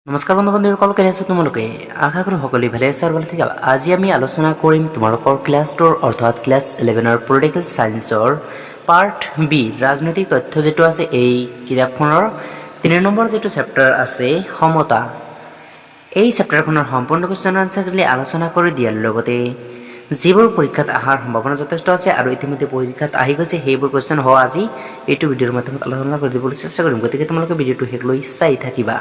নমস্কাৰ বন্ধু বান্ধৱীসকল, কেনে আছা তোমালোকে? আশা কৰোঁ সকলোৱে ভালে আছে আৰু ভালে থাকিবা। আজি আমি আলোচনা কৰিম তোমালোকৰ ক্লাছ 2, অৰ্থাৎ ক্লাছ 11ৰ পলিটিকেল ছায়েন্সৰ পাৰ্ট বি, ৰাজনৈতিক তথ্য যিটো আছে, এই কিতাপখনৰ 3 নম্বৰ যিটো চেপ্টাৰ আছে সমতা, এই চেপ্টাৰখনৰ সম্পূৰ্ণ কুৱেশ্যন আনচাৰখিনি আলোচনা কৰি দিয়াৰ লগতে যিবোৰ পৰীক্ষাত অহাৰ সম্ভাৱনা যথেষ্ট আছে আৰু ইতিমধ্যে পৰীক্ষাত আহি গৈছে, সেইবোৰ কুৱেশ্যন সহ আজি এইটো ভিডিঅ'ৰ মাধ্যমত আলোচনা কৰি দিবলৈ চেষ্টা কৰিম। গতিকে তোমালোকে ভিডিঅ'টো শেষলৈ চাই থাকিবা।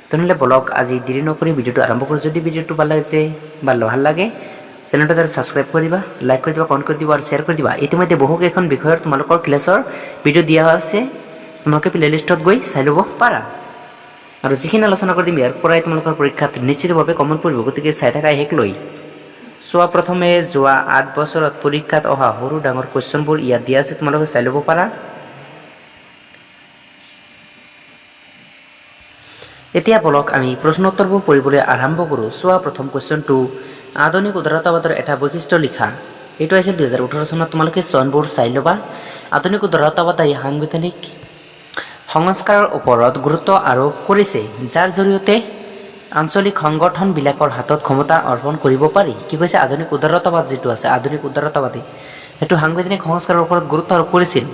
তেনেহ'লে বলক, আজি দেৰি নকৰি ভিডিঅ'টো আৰম্ভ কৰোঁ। যদি ভিডিঅ'টো ভাল লাগিছে বা ভাল লাগে, চেনেলটো তাতে ছাবস্ক্ৰাইব কৰি দিবা, লাইক কৰি দিবা, কমেণ্ট কৰি দিবা আৰু শ্বেয়াৰ কৰি দিবা। ইতিমধ্যে বহুকেইখন বিষয়ৰ তোমালোকৰ ক্লাছৰ ভিডিঅ' দিয়া আছে, তোমালোকে প্লে'লিষ্টত গৈ চাই ল'ব পাৰা। আৰু যিখিনি আলোচনা কৰি দিম, ইয়াৰ পৰাই তোমালোকৰ পৰীক্ষাত নিশ্চিতভাৱে কমন পৰিব। গতিকে চাই থাকা শেষ লৈ। চোৱা, প্ৰথমে যোৱা 8 বছৰত পৰীক্ষাত অহা সৰু ডাঙৰ কুৱেশ্যনবোৰ ইয়াত দিয়া আছে, তোমালোকে চাই ল'ব পাৰা। এতিয়া বলক, আমি প্ৰশ্ন উত্তৰবোৰ পঢ়িবলৈ আৰম্ভ কৰোঁ। চোৱা, প্ৰথম কুৱেশ্যনটো, আধুনিক উদাৰতাবাদৰ এটা বৈশিষ্ট্য লিখা। এইটো আহিছিল 2018 চনত। তোমালোকে চনবোৰ চাই ল'বা। আধুনিক উদাৰতাবাদে সাংবিধানিক সংস্কাৰৰ ওপৰত গুৰুত্ব আৰোপ কৰিছে, যাৰ জৰিয়তে আঞ্চলিক সংগঠনবিলাকৰ হাতত ক্ষমতা অৰ্পণ কৰিব পাৰি। কি কৈছে? আধুনিক উদাৰতাবাদ যিটো আছে, আধুনিক উদাৰতাবাদে সেইটো সাংবিধানিক সংস্কাৰৰ ওপৰত গুৰুত্ব আৰোপ কৰিছিল।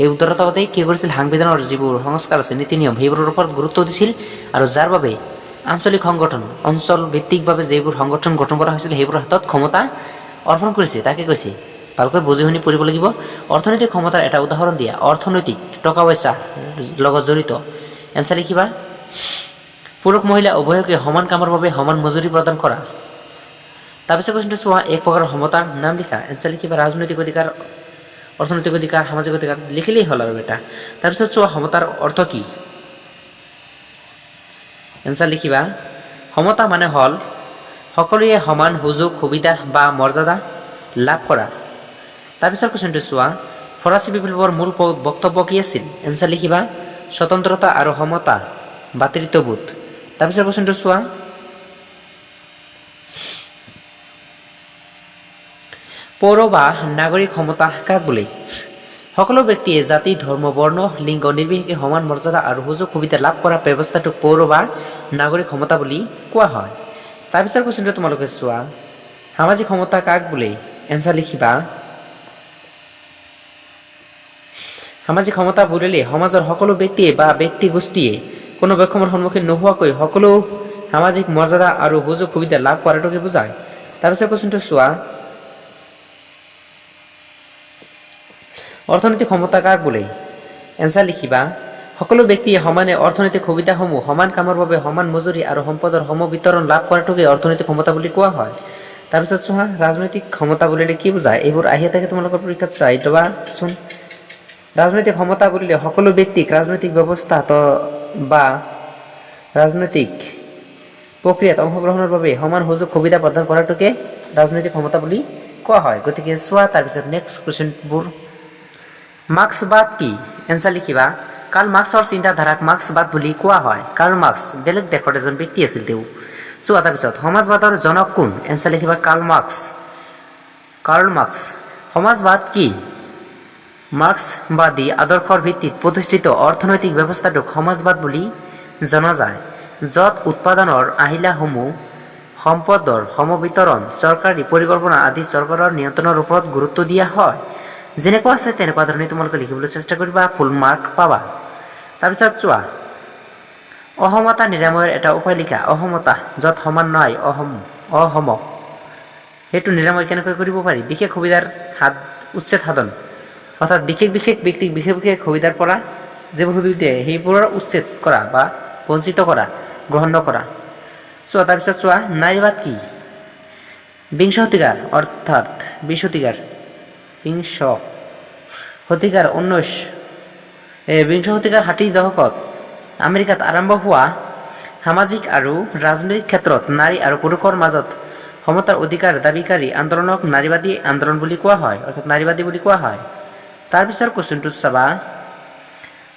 এই উদাৰতাবাদে কি কৰিছিল? সাংবিধানৰ যিবোৰ সংস্কাৰ আছে, নীতি নিয়ম, সেইবোৰৰ ওপৰত গুৰুত্ব দিছিল আৰু যাৰ বাবে আঞ্চলিক সংগঠন, অঞ্চল ভিত্তিকভাৱে যিবোৰ সংগঠন গঠন কৰা হৈছিল, সেইবোৰৰ হাতত ক্ষমতা অৰ্পণ কৰিছে, তাকে কৈছে। ভালকৈ বুজি শুনি পঢ়িব লাগিব। অৰ্থনৈতিক ক্ষমতাৰ এটা উদাহৰণ দিয়া। অৰ্থনৈতিক, টকা পইচা লগত জড়িত। এনচাৰ লিখিবা, পুৰুষ মহিলা উভয়কে সমান কামৰ বাবে সমান মজুৰি প্ৰদান কৰা। তাৰপিছত কুৱেশ্যনটো চোৱা, এক প্ৰকাৰৰ সমতাৰ নাম লিখা। এনচাৰ লিখিবা, ৰাজনৈতিক অধিকাৰ, অৰ্থনৈতিক অধিকাৰ, সামাজিক অধিকাৰ লিখিলেই হ'ল আৰু এটা। তাৰপিছত চোৱা, সমতাৰ অৰ্থ কি? এনচাৰ লিখিবা, সমতা মানে হ'ল সকলোৱে সমান সুযোগ সুবিধা বা মৰ্যাদা লাভ কৰা। তাৰপিছৰ কুৱেশ্যনটো চোৱা, ফৰাচী বিপ্লৱৰ মূল বক্তব্য কি আছিল? এনচাৰ লিখিবা, স্বতন্ত্ৰতা আৰু সমতা, ভাতৃত্ববোধ। তাৰপিছৰ কুৱেশ্যনটো চোৱা, পৌৰ বা নাগৰিক সমতা কাক বোলে? সকলো ব্যক্তিয়ে জাতি, ধৰ্ম, বৰ্ণ, লিংগ নিৰ্বিশেষে সমান মৰ্যাদা আৰু সুযোগ সুবিধা লাভ কৰা ব্যৱস্থাটোক পৌৰ বা নাগৰিক সমতা বুলি কোৱা হয়। তাৰপিছৰ কুৱেশ্যনটো তোমালোকে চোৱা, সামাজিক সমতা কাক বোলে? এনচাৰ লিখিবা, সামাজিক সমতা বুলিলে সমাজৰ সকলো ব্যক্তিয়ে বা ব্যক্তি গোষ্ঠীয়ে কোনো বৈষম্যৰ সন্মুখীন নোহোৱাকৈ সকলো সামাজিক মৰ্যাদা আৰু সুযোগ সুবিধা লাভ কৰাটোকে বুজায়। তাৰপিছৰ কুৱেশ্যনটো চোৱা, অৰ্থনৈতিক সমতা কাক বোলে? এনচাৰ লিখিবা, সকলো ব্যক্তিয়ে সমানে অৰ্থনৈতিক সুবিধাসমূহ, সমান কামৰ বাবে সমান মজুৰি আৰু সম্পদৰ সম বিতৰণ লাভ কৰাটোকে অৰ্থনৈতিক ক্ষমতা বুলি কোৱা হয়। তাৰপিছত চোৱা, ৰাজনৈতিক ক্ষমতা বুলিলে কি বুজায়? এইবোৰ আহিয়ে থাকে তোমালোকৰ পৰীক্ষাত, চাই ল'বাচোন। ৰাজনৈতিক ক্ষমতা বুলিলে সকলো ব্যক্তিক ৰাজনৈতিক ব্যৱস্থা বা ৰাজনৈতিক প্ৰক্ৰিয়াত অংশগ্ৰহণৰ বাবে সমান সুযোগ সুবিধা প্ৰদান কৰাটোকে ৰাজনৈতিক ক্ষমতা বুলি কোৱা হয়। গতিকে চোৱা, তাৰপিছত নেক্সট কুৱেশ্যনবোৰ, মাৰ্ক্সবাদ কি? এনচাৰ লিখিবা, কাৰ্ল মাৰ্ক্সৰ চিন্তাধাৰাক মাৰ্ক্সবাদ বুলি কোৱা হয়। কাৰ্ল মাৰ্ক্স বেলেগ দেশৰ এজন ব্যক্তি আছিল তেওঁ। চোৱা, তাৰপিছত সমাজবাদৰ জনক কোন? এনচাৰ লিখিবা, কাৰ্ল মাৰ্ক্স। Karl Marx. সমাজবাদ কি? মাৰ্ক্সবাদী আদৰ্শৰ ভিত্তিত প্ৰতিষ্ঠিত অৰ্থনৈতিক ব্যৱস্থাটোক সমাজবাদ বুলি জনা যায়, য'ত উৎপাদনৰ আহিলাসমূহ, সম্পদৰ সমবিতৰণ, চৰকাৰী পৰিকল্পনা আদি চৰকাৰৰ নিয়ন্ত্ৰণৰ ওপৰত গুৰুত্ব দিয়া হয়। যেনেকুৱা আছে তেনেকুৱা ধৰণে তোমালোকে লিখিবলৈ চেষ্টা কৰিবা, ফুল মাৰ্ক পাবা। তাৰপিছত চোৱা, অসমতা নিৰাময়ৰ এটা উপায় লিখা। অসমতা, য'ত সমান নহয়, অসম, অসম, সেইটো নিৰাময় কেনেকৈ কৰিব পাৰি? বিশেষ সুবিধাৰ হাত উচ্ছেদ সাধন, অৰ্থাৎ বিশেষ বিশেষ ব্যক্তিক বিশেষ বিশেষ সুবিধাৰ পৰা যিবোৰ সুবিধা দিয়ে, সেইবোৰৰ উচ্ছেদ কৰা বা বঞ্চিত কৰা, গ্ৰহণ নকৰা। চোৱা, তাৰপিছত চোৱা, নাৰীবাদ কি? বিংশ শতিকাৰ, অৰ্থাৎ 20 শতিকাৰ, বিংশ শতিকাৰ 19 বিংশ শতিকাৰ 60 দশকত আমেৰিকাত আৰম্ভ হোৱা সামাজিক আৰু ৰাজনৈতিক ক্ষেত্ৰত নাৰী আৰু পুৰুষৰ মাজত সমতাৰ অধিকাৰ দাবীকাৰী আন্দোলনক নাৰীবাদী আন্দোলন বুলি কোৱা হয়, অৰ্থাৎ নাৰীবাদী বুলি কোৱা হয়। তাৰপিছৰ কুৱেশ্যনটোত চাবা,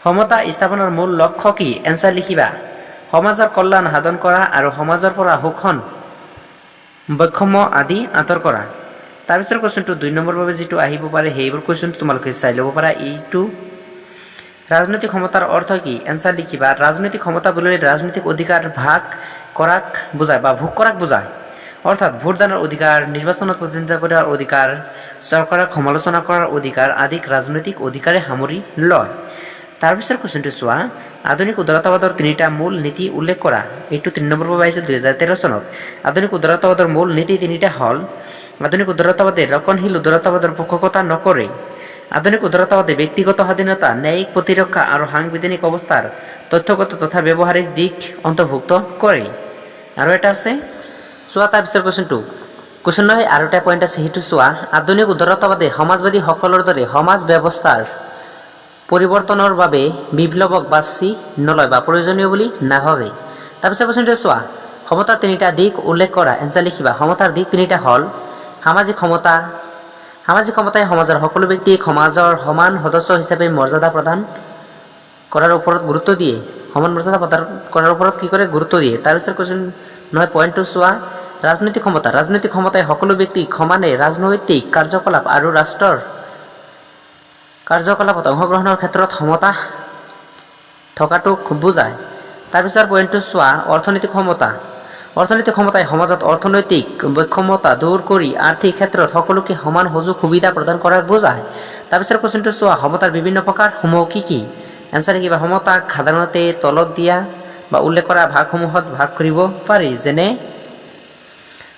সমতা স্থাপনৰ মূল লক্ষ্য কি? এনচাৰ লিখিবা, সমাজৰ কল্যাণ সাধন কৰা আৰু সমাজৰ পৰা শোষণ, বৈষম্য আদি আঁতৰ কৰা। তাৰপিছৰ কুৱেশ্যনটো 2 নম্বৰ বাবে যিটো আহিব পাৰে, সেইবোৰ কুৱেশ্যন তোমালোকে চাই ল'ব পাৰা। এইটো ৰাজনৈতিক ক্ষমতাৰ অৰ্থ কি? এনচাৰ লিখিবা, ৰাজনৈতিক ক্ষমতা বুলিলে ৰাজনৈতিক অধিকাৰ ভাগ কৰাক বুজায় বা ভোগ কৰাক বুজায়। অৰ্থাৎ ভোটদানৰ অধিকাৰ, নিৰ্বাচনত প্ৰতিদ্বন্দ্বিতা কৰাৰ অধিকাৰ, চৰকাৰক সমালোচনা কৰাৰ অধিকাৰ আদিক ৰাজনৈতিক অধিকাৰে সামৰি লয়। তাৰপিছৰ কুৱেশ্যনটো চোৱা, আধুনিক উদাৰতাবাদৰ তিনিটা মূল নীতি উল্লেখ কৰা। এইটো 3 নম্বৰ বাবে আহিছিল 2013 চনত। আধুনিক উদাৰতাবাদৰ মূল নীতি তিনিটা হ'ল, আধুনিক উদাৰতাবাদে ৰক্ষণশীল উদাৰতাবাদৰ পোষকতা নকৰে। আধুনিক উদাৰতাবাদে ব্যক্তিগত স্বাধীনতা, ন্যায়িক প্ৰতিৰক্ষা আৰু সাংবিধানিক অৱস্থাৰ তথ্যগত তথা ব্যৱহাৰিক দিশ অন্তৰ্ভুক্ত কৰে। আৰু এটা আছে, চোৱা। তাৰপিছৰ কুৱেশ্যনটো, কুৱেশ্যন নহয়, আৰু এটা পইণ্ট আছে, সেইটো চোৱা। আধুনিক উদাৰতাবাদে সমাজবাদীসকলৰ দৰে সমাজ ব্যৱস্থাৰ পৰিৱৰ্তনৰ বাবে বিপ্লৱক বাছি নলয় বা প্ৰয়োজনীয় বুলি নাভাবে। তাৰপিছত কুৱেশ্যনটো চোৱা, সমতাৰ তিনিটা দিশ উল্লেখ কৰা। এনচাৰ লিখিবা, সমতাৰ দিশ তিনিটা হ'ল, সামাজিক সমতা। সামাজিক সমতাই সমাজৰ সকলো ব্যক্তিক সমাজৰ সমান সদস্য হিচাপে মৰ্যাদা প্ৰদান কৰাৰ ওপৰত গুৰুত্ব দিয়ে। সমান মৰ্যাদা প্ৰদান কৰাৰ ওপৰত কি কৰে? গুৰুত্ব দিয়ে। তাৰপিছত কুৱেশ্যন নহয়, পইণ্টটো চোৱা, ৰাজনৈতিক ক্ষমতা। ৰাজনৈতিক ক্ষমতাই সকলো ব্যক্তিক সমানে ৰাজনৈতিক কাৰ্যকলাপ আৰু ৰাষ্ট্ৰৰ কাৰ্যকলাপত অংশগ্ৰহণৰ ক্ষেত্ৰত সমতা থকাটোক বুজায়। তাৰপিছৰ পইণ্টটো চোৱা, অৰ্থনৈতিক ক্ষমতা। অৰ্থনৈতিক ক্ষমতাই সমাজত অৰ্থনৈতিক বৈষম্যতা দূৰ কৰি আৰ্থিক ক্ষেত্ৰত সকলোকে সমান সুযোগ সুবিধা প্ৰদান কৰাক বুজায়। তাৰপিছৰ কুৱেশ্যনটো চোৱা, সমতাৰ বিভিন্ন প্ৰকাৰসমূহ কি কি? এনচাৰ কিবা, সমতাক সাধাৰণতে তলত দিয়া বা উল্লেখ কৰা ভাগসমূহত ভাগ কৰিব পাৰি, যেনে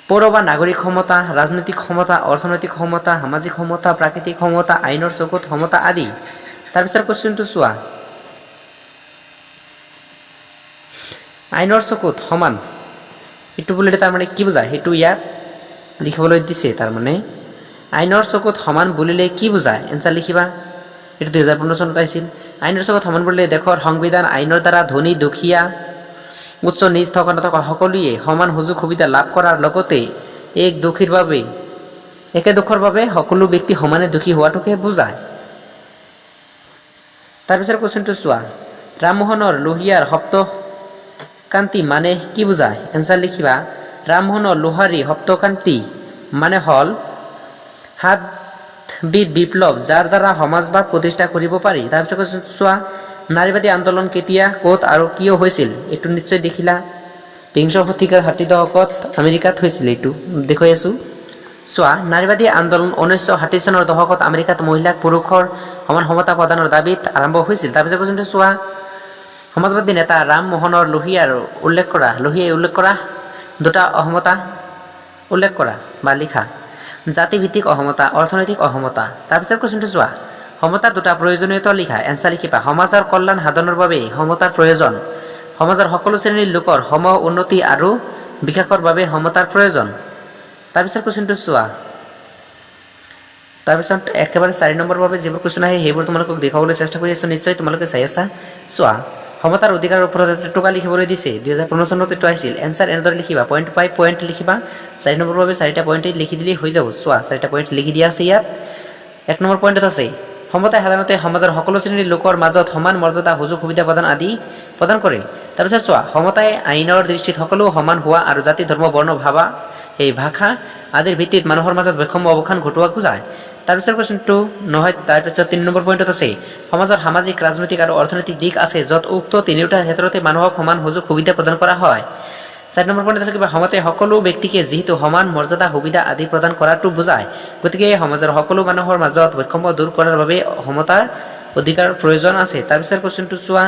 পৌৰ বা নাগৰিক সমতা, ৰাজনৈতিক সমতা, অৰ্থনৈতিক সমতা, সামাজিক সমতা, প্ৰাকৃতিক সমতা, আইনৰ চকুত সমতা আদি। তাৰপিছৰ কুৱেশ্যনটো চোৱা, আইনৰ চকুত সমান, এইটো বুলিলে তাৰমানে কি বুজায়, সেইটো ইয়াত লিখিবলৈ দিছে। তাৰমানে আইনৰ চকুত সমান বুলিলে কি বুজায়? এনচাৰ লিখিবা। এইটো 2015 চনত আহিছিল। আইনৰ চকুত সমান বুলিলে দেশৰ সংবিধান আইনৰ দ্বাৰা ধনী দুখীয়া, উচ্চ নীচ, থকা নথকা সকলোৱে সমান সুযোগ সুবিধা লাভ কৰাৰ লগতে একে দোষৰ বাবে সকলো ব্যক্তি সমানে দোষী হোৱাটোকে বুজায়। তাৰপিছৰ কুৱেশ্যনটো চোৱা, ৰামমোহনৰ লোহিয়াৰ সপ্তক্ৰান্তি মানে কি বুজায়? এনচাৰ লিখিবা, ৰামমোহনৰ লোহাৰী সপ্তক্ৰান্তি মানে হ'ল সাতবিধ বিপ্লৱ, যাৰ দ্বাৰা সমাজবাদ প্ৰতিষ্ঠা কৰিব পাৰি। তাৰপিছত কুৱেশ্যনটো চোৱা, নাৰীবাদী আন্দোলন কেতিয়া, ক'ত আৰু কিয় হৈছিল? এইটো নিশ্চয় দেখিলা, বিংশ শতিকাৰ 60 দশকত আমেৰিকাত হৈছিল। এইটো দেখুৱাই আছোঁ। চোৱা, নাৰীবাদী আন্দোলন 1960 চনৰ দশকত আমেৰিকাত মহিলাক পুৰুষৰ সমান সমতা প্ৰদানৰ দাবীত আৰম্ভ হৈছিল। তাৰপিছত কুৱেশ্যনটো চোৱা, সমাজবাদী নেতা ৰাম মোহনৰ লোহিয়াই উল্লেখ কৰা দুটা অসমতা উল্লেখ কৰা বা লিখা। জাতিভিত্তিক অসমতা, অৰ্থনৈতিক অসমতা। তাৰপিছত কুৱেশ্যনটো চোৱা, সমতাৰ দুটা প্ৰয়োজনীয়তা লিখা। এনচাৰ লিখিবা, সমাজৰ কল্যাণ সাধনৰ বাবে সমতাৰ প্ৰয়োজন। সমাজৰ সকলো শ্ৰেণীৰ লোকৰ সম উন্নতি আৰু বিকাশৰ বাবে সমতাৰ প্ৰয়োজন। তাৰপিছত কুৱেশ্যনটো চোৱা। তাৰপিছত একেবাৰে 4 নম্বৰ বাবে যিবোৰ কুৱেশ্যন আহে, সেইবোৰ তোমালোকক দেখুৱাবলৈ চেষ্টা কৰি আছোঁ। নিশ্চয় তোমালোকে চাই আছা। চোৱা, সমতাৰ অধিকাৰৰ ওপৰত এটা টোকা লিখিবলৈ দিছে। 2015 চনত এইটো আহিছিল। এনচাৰ এনেদৰে লিখিবা, পইণ্ট বাই পইণ্ট লিখিবা। 4 নম্বৰ বাবে চাৰিটা পইণ্টেই লিখি দিলেই হৈ যাব। চোৱা, চাৰিটা পইণ্ট লিখি দিয়া আছে ইয়াত। 1 নম্বৰ পইণ্টত আছে, সমতাই সাধাৰণতে সমাজৰ সকলো শ্ৰেণীৰ লোকৰ মাজত সমান মৰ্যাদা, সুযোগ সুবিধা প্ৰদান আদি প্ৰদান কৰে। তাৰপিছত চোৱা, সমতাই আইনৰ দৃষ্টিত সকলো সমান হোৱা আৰু জাতি, ধৰ্ম, বৰ্ণ, ভাবা এই ভাষা আদিৰ ভিত্তিত মানুহৰ মাজত বৈষম্য অৱসান ঘটোৱাক বুজায়। তাৰপিছৰ কুৱেশ্যনটো নহয়, তাৰপিছত 3 নম্বৰ পইণ্টত আছে, সমাজৰ সামাজিক, ৰাজনৈতিক আৰু অৰ্থনৈতিক দিশ আছে, য'ত উক্ত তিনিওটা ক্ষেত্ৰতে মানুহক সমান সুযোগ সুবিধা প্ৰদান কৰা হয়। 4 নম্বৰ পইণ্টত থাকিব, সমতাই সকলো ব্যক্তিকে যিহেতু সমান মৰ্যাদা, সুবিধা আদি প্ৰদান কৰাটো বুজায়, গতিকে সমাজৰ সকলো মানুহৰ মাজত বৈষম্য দূৰ কৰাৰ বাবে সমতাৰ অধিকাৰৰ প্ৰয়োজন আছে। তাৰপিছৰ কুৱেশ্যনটো চোৱা,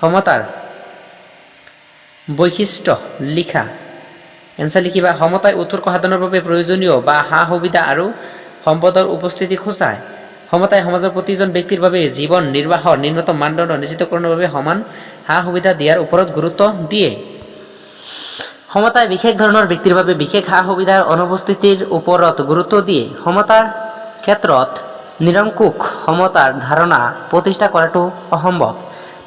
সমতাৰ বৈশিষ্ট্য লিখা। এনচাৰ লিখিবা, সমতাই উৎকৰ্ষ সাধনৰ বাবে প্ৰয়োজনীয় বা সা সুবিধা আৰু সম্পদৰ উপস্থিতি সূচায়। সমতাই সমাজৰ প্ৰতিজন ব্যক্তিৰ বাবে জীৱন নিৰ্বাহৰ নিম্নতম মানদণ্ড নিশ্চিতকৰণৰ বাবে সমান সা সুবিধা দিয়াৰ ওপৰত গুৰুত্ব দিয়ে। সমতাই বিশেষ ধৰণৰ ব্যক্তিৰ বাবে বিশেষ সা সুবিধাৰ অনুপস্থিতিৰ ওপৰত গুৰুত্ব দিয়ে। সমতাৰ ক্ষেত্ৰত নিৰংকুশ সমতাৰ ধাৰণা প্ৰতিষ্ঠা কৰাটো অসম্ভৱ।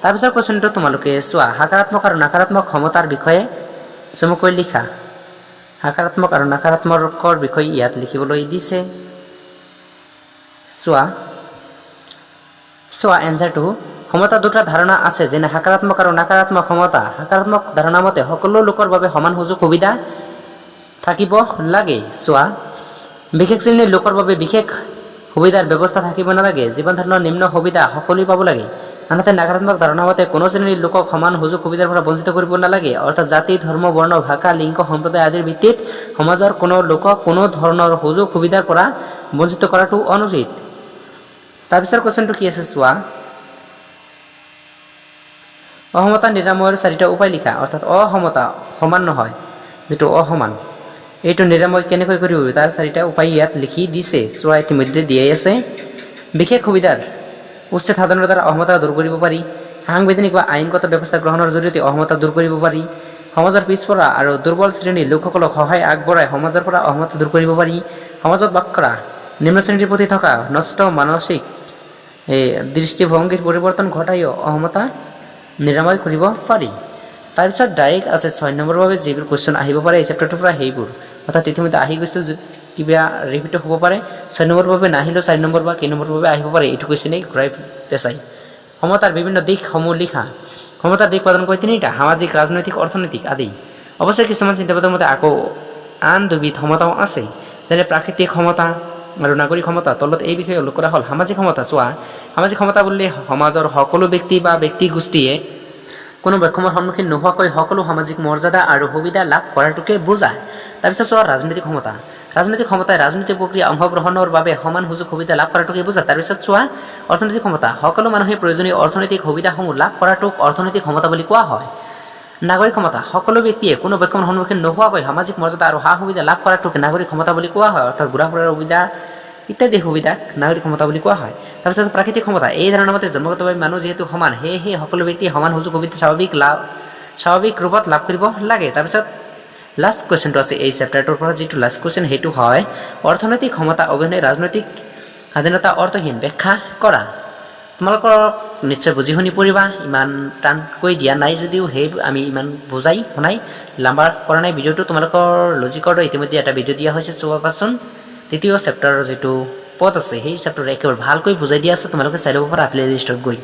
তাৰপিছৰ কুৱেশ্যনটো তোমালোকে চোৱা, সকাৰাত্মক আৰু নকাৰাত্মক সমতাৰ বিষয়ে চমুকৈ লিখা। সকাৰাত্মক আৰু নকাৰাত্মকৰ বিষয়ে ইয়াত লিখিবলৈ দিছে। চোৱা চোৱা এনচাৰটো, সমতা দুটা ধাৰণা আছে, যেনে সকাৰাত্মক আৰু নকাৰাত্মক সমতা। সকাৰাত্মক ধাৰণা মতে সকলো লোকৰ বাবে সমান সুযোগ সুবিধা থাকিব লাগে। চোৱা, বিশেষ শ্ৰেণীৰ লোকৰ বাবে বিশেষ সুবিধাৰ ব্যৱস্থা থাকিব নালাগে। জীৱন ধাৰণৰ নিম্ন সুবিধা সকলোৱে পাব লাগে। আনহাতে নাকাৰাত্মক ধাৰণা মতে কোনো শ্ৰেণীৰ লোকক সমান সুযোগ সুবিধাৰ পৰা বঞ্চিত কৰিব নালাগে। অৰ্থাৎ জাতি, ধৰ্ম, বৰ্ণ, ভাষা, লিংগ, সম্প্ৰদায় আদিৰ ভিত্তিত সমাজৰ কোনো লোকক কোনো ধৰণৰ সুযোগ সুবিধাৰ পৰা বঞ্চিত কৰাটো অনুচিত। তাৰপিছৰ কুৱেশ্যনটো কি আছে চোৱা। অসমতা নিৰাময়ৰ চাৰিটা উপায় লিখা। অৰ্থাৎ অসমতা, সমান নহয়, যিটো অসমান, এইটো নিৰাময় কেনেকৈ কৰিব, তাৰ চাৰিটা উপায় ইয়াত লিখি দিছে। চোৱা, ইতিমধ্যে দিয়াই আছে। বিশেষ সুবিধাৰ উচ্ছেদ সাধনৰ দ্বাৰা অসমতা দূৰ কৰিব পাৰি। সাংবিধানিক বা আইনগত ব্যৱস্থা গ্ৰহণৰ জৰিয়তে অসমতা দূৰ কৰিব পাৰি। সমাজৰ পিছপৰা আৰু দুৰ্বল শ্ৰেণীৰ লোকসকলক সহায় আগবঢ়াই সমাজৰ পৰা অসমতা দূৰ কৰিব পাৰি। সমাজত বাস কৰা নিম্ন শ্ৰেণীৰ প্ৰতি থকা নষ্ট মানসিক এই দৃষ্টিভংগীৰ পৰিৱৰ্তন ঘটাইও অসমতা নিৰাময় কৰিব পাৰি। তাৰপিছত ডাইৰেক্ট আছে 6 নম্বৰৰ বাবে যিবোৰ কুৱেশ্যন আহিব পাৰে এই চেপ্টাৰটোৰ পৰা সেইবোৰ, অৰ্থাৎ ইতিমধ্যে আহি গৈছিল, যদি কিবা ৰিপিটো হ'ব পাৰে। 6 নম্বৰৰ বাবে নাহিলেও 4 নম্বৰ বা কেই নম্বৰৰ বাবে আহিব পাৰে। এইটো কুৱেশ্যনেই ঘূৰাই পেচাই। সমতাৰ বিভিন্ন দিশসমূহ লিখা। সমতাৰ দিশ প্ৰধানকৈ তিনিটা: সামাজিক, ৰাজনৈতিক, অৰ্থনৈতিক আদি। অৱশ্যে কিছুমান চিন্তাবিদৰ মতে আকৌ আন দুবিধ সমতাও আছে, যেনে প্ৰাকৃতিক সমতা আৰু নাগৰিক সমতা। তলত এই বিষয়ে উল্লেখ কৰা হ'ল। সামাজিক সমতা চোৱা। সামাজিক সমতা বুলিলে সমাজৰ সকলো ব্যক্তি বা ব্যক্তি গোষ্ঠীয়ে কোনো বৈষম্যৰ সন্মুখীন নোহোৱাকৈ সকলো সামাজিক মৰ্যাদা আৰু সুবিধা লাভ কৰাটোকে বুজায়। তাৰপিছত চোৱা, ৰাজনৈতিক ক্ষমতা। ৰাজনৈতিক ক্ষমতাই ৰাজনৈতিক প্ৰক্ৰিয়া অংশগ্ৰহণৰ বাবে সমান সুযোগ সুবিধা লাভ কৰাটোকে বুজায়। তাৰপিছত চোৱা, অৰ্থনৈতিক ক্ষমতা। সকলো মানুহে প্ৰয়োজনীয় অৰ্থনৈতিক সুবিধাসমূহ লাভ কৰাটোক অৰ্থনৈতিক ক্ষমতা বুলি কোৱা হয়। নাগৰিক ক্ষমতা। সকলো ব্যক্তিয়ে কোনো বৈষম্যৰ সন্মুখীন নোহোৱাকৈ সামাজিক মৰ্যাদা আৰু সা সুবিধা লাভ কৰাটোক নাগৰিক ক্ষমতা বুলি কোৱা হয়। অৰ্থাৎ ঘূৰা ফুৰাৰ সুবিধা ইত্যাদি সুবিধাক নাগৰিক ক্ষমতা বুলি কোৱা হয়। তাৰপিছত প্ৰাকৃতিক ক্ষমতা। এই ধাৰণাৰ মতে জন্মগতভাৱে মানুহ যিহেতু সমান, সেয়েহে সকলো ব্যক্তিয়ে সমান সুযোগ সুবিধা স্বাভাৱিক ৰূপত লাভ কৰিব লাগে। তাৰপিছত লাষ্ট কুৱেশ্যনটো আছে এই চেপ্টাৰটোৰ পৰা, যিটো লাষ্ট কুৱেশ্যন সেইটো হয়, অৰ্থনৈতিক ক্ষমতা অবিহনে ৰাজনৈতিক স্বাধীনতা অৰ্থহীন, ব্যাখ্যা কৰা। তোমালোকৰ নিশ্চয় বুজি শুনি পঢ়িবা। ইমান টানকৈ দিয়া নাই যদিও সেই আমি ইমান বুজাই শুনাই লাম্বা কৰা নাই ভিডিঅ'টো। তোমালোকৰ লজিকৰ ইতিমধ্যে এটা ভিডিঅ' দিয়া হৈছে, চাবাচোন। তৃতীয় চেপ্টাৰৰ যিটো পদ আছে, সেই চেপ্টাৰ একেবাৰে ভালকৈ বুজাই দিয়া আছে। তোমালোকে চাই ল'ব পাৰা প্লে লিষ্টত গৈ।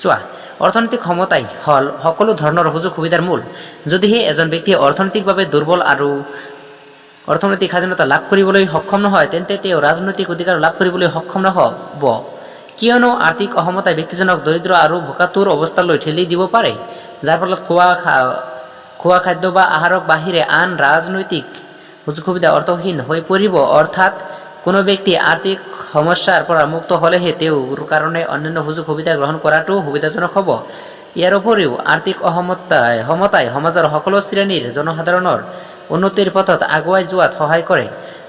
চোৱা, অৰ্থনৈতিক ক্ষমতাই হ'ল সকলো ধৰণৰ সুযোগ সুবিধাৰ মূল। যদিহে এজন ব্যক্তিয়ে অৰ্থনৈতিকভাৱে দুৰ্বল আৰু অৰ্থনৈতিক স্বাধীনতা লাভ কৰিবলৈ সক্ষম নহয়, তেন্তে তেওঁ ৰাজনৈতিক অধিকাৰ লাভ কৰিবলৈ সক্ষম নহ'ব। কিয়নো আৰ্থিক অসমতাই ব্যক্তিজনক দৰিদ্ৰ আৰু ভোকাতুৰ অৱস্থালৈ ঠেলি দিব পাৰে, যাৰ ফলত খোৱা খাদ্য বা আহাৰৰ বাহিৰে আন ৰাজনৈতিক সুযোগ সুবিধা অৰ্থহীন হৈ পৰিব। অৰ্থাৎ কোনো ব্যক্তি আৰ্থিক সমস্যাৰ পৰা মুক্ত হ'লেহে তেওঁৰ কাৰণে অন্যান্য সুযোগ সুবিধা গ্ৰহণ কৰাটো সুবিধাজনক হ'ব। ইয়াৰ উপৰিও আৰ্থিক সমতাই সমাজৰ সকলো শ্ৰেণীৰ জনসাধাৰণৰ উন্নতিৰ পথত আগুৱাই যোৱাত সহায় কৰে।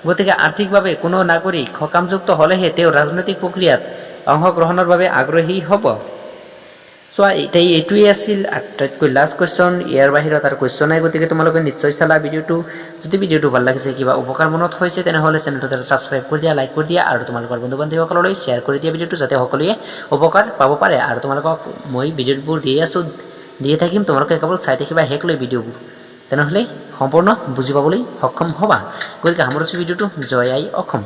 গতিকে আৰ্থিকভাৱে কোনো নাগৰিক সকামযুক্ত হ'লেহে তেওঁ ৰাজনৈতিক প্ৰক্ৰিয়াত অংশগ্ৰহণৰ বাবে আগ্ৰহী হ'ব। চোৱা, এতিয়া এইটোৱেই আছিল আটাইতকৈ লাষ্ট কুৱেশ্যন। ইয়াৰ বাহিৰত আৰু কুৱেশ্যন নাই। গতিকে তোমালোকে নিশ্চয় চালা ভিডিঅ'টো। যদি ভিডিঅ'টো ভাল লাগিছে, কিবা উপকাৰ মনত হৈছে, তেনেহ'লে চেনেলটো এটা ছাবস্ক্ৰাইব কৰি দিয়া, লাইক কৰি দিয়া আৰু তোমালোকৰ বন্ধু বান্ধৱীসকললৈ শ্বেয়াৰ কৰি দিয়া ভিডিঅ'টো, যাতে সকলোৱে উপকাৰ পাব পাৰে। আৰু তোমালোকক মই ভিডিঅ'বোৰ দিয়ে আছোঁ, দিয়ে থাকিম। তোমালোকে কেৱল চাই থাকিবা শেষলৈ ভিডিঅ'বোৰ, তেনেহ'লে সম্পূৰ্ণ বুজি পাবলৈ সক্ষম হ'বা। গতিকে সামৰিছোঁ ভিডিঅ'টো। জয় আই অসম।